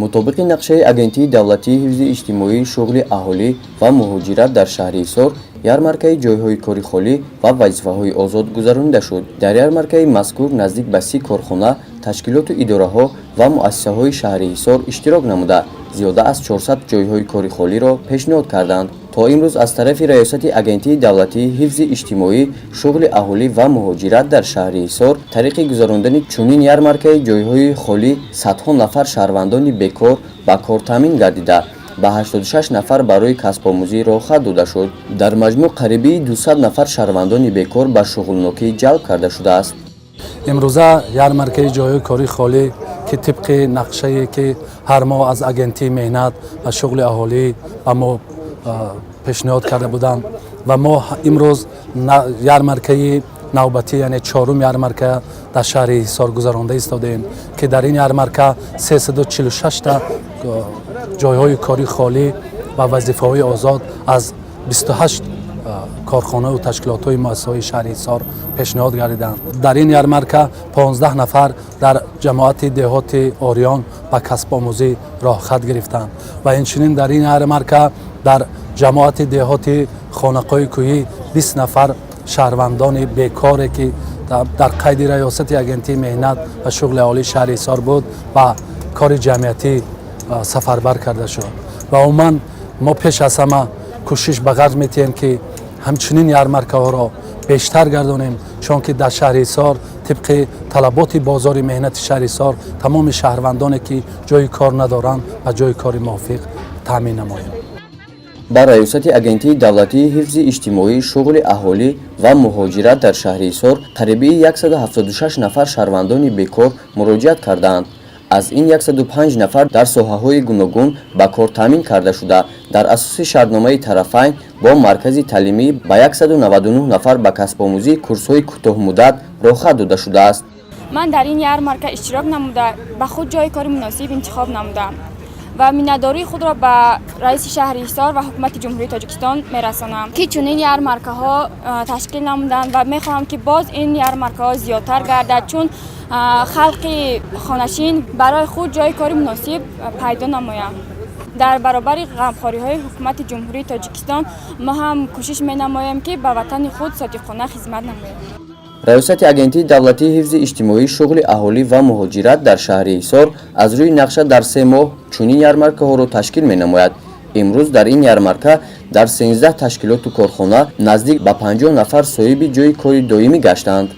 Мутобиқи нақшаи Агентии давлатии ҳифзи иҷтимоӣ, шуғли аҳолӣ ва муҳоҷират дар шаҳри Ҳисор ярмаркаи ҷойҳои кори холӣ ва вазифаҳои озод гузаронида шуд. Дар ярмаркаи мазкур наздик ба 30 корхона, ташкилоту идораҳо ва муассисаҳои шаҳри Ҳисор иштирок намуда, зиёда аз 400 ҷойҳои кори холиро пешниҳод карданд. То имрӯз аз тарафи Раёсати Агентии давлатии ҳифзи иҷтимоӣ, шуғли аҳолӣ ва муҳоҷират дар шаҳри Ҳисор тариқи гузарондани чунин ярмаркаи ҷойҳои холӣ садҳо нафар шаҳрвандони бекор ба кор таъмин гардида, ба 86 нафар барои касбомӯзӣ роҳхат дода шуд. Дар маҷмӯъ қарибии 200 нафар шаҳрвандони бекор ба шуғлнокӣ ҷалб карда шудааст. Имрӯза ярмаркаи ҷойҳои кори холӣ, ки тибқи нақшае, ки ҳар моҳ аз Агентии меҳнат ва шуғли аҳолӣ ба мо пешниҳод карда буданд, ва мо имрӯз ярмаркаи навбатӣ, яъне чорум ярмарка дар шаҳри Ҳисор гузаронда истодаем, ки дар ин ярмарка 346та ҷойҳои кори холӣ ва вазифаҳои озод аз 28 корхонаю ташкилотҳои муассисаҳои шаҳри Ҳисор пешниҳод гардиданд. Дар ин ярмарка 15 нафар дар ҷамоати деҳоти Ориён ба касбомӯзӣ роҳхат гирифтанд ва инчунин дар ин ярмарка дар ҷамоати деҳоти Хонақои Кӯҳӣ 20 нафар шаҳрвандони бекоре, ки дар қайди Раёсати Агентии меҳнат ва шуғли аҳолии шаҳри Ҳисор буд, ба кори ҷамъиятӣ сафарбар карда шуд. Ва умуман мо пеш аз ҳама кӯшиш ба ғарҷ метиҳем, ки ҳамчунин ярмаркаҳоро бештар гардонем, чунки дар шаҳри Ҳисор тибқи талаботи бозори меҳнати шаҳри Ҳисор тамоми шаҳрвандоне, ки ҷойи кор надоранд, ба ҷойи кори мувофиқ таъмин намоем. Ба Раёсати Агентии давлатии ҳифзи иҷтимоӣ, шуғли аҳолӣ ва муҳоҷират дар шаҳри Ҳисор қарибии 176 нафар шаҳрвандони бекор муроҷиат кардаанд. Аз ин 105 нафар дар соҳаҳои гуногун ба кор таъмин карда шуда, дар асоси шартномаи тарафайн бо маркази таълимӣ ба 199 нафар ба касбомӯзии курсҳои кӯтоҳмуддат роҳхат дода шудааст. Ман дар ин ярмарка иштирок намуда, ба худ ҷойи кори муносиб интихоб намудам ва миннатдории худро ба раиси шаҳри Ҳисор ва Ҳукумати Ҷумҳурии Тоҷикистон мерасонам, ки чунин ярмаркаҳо ташкил намуданд, ва мехоҳам, ки боз ин ярмаркаҳо зиёдтар гардад, чун халқи хонашин барои худ ҷойи кори муносиб пайдо намоянд. Дар баробари ғамхориҳои Ҳукумати Ҷумҳурии Тоҷикистон мо ҳам кӯшиш менамоем, ки ба ватани худ содиқона хизмат намоем. Раёсати Агентии давлатии ҳифзи иҷтимоӣ, шуғли аҳолӣ ва муҳоҷират дар шаҳри Ҳисор аз рӯи нақша дар 3 моҳ чунин ярмаркаҳоро ташкил менамояд. Имрӯз дар ин ярмарка дар 13 ташкилоту корхона наздик ба 50 нафар соҳиби ҷойи кори доимӣ гаштанд.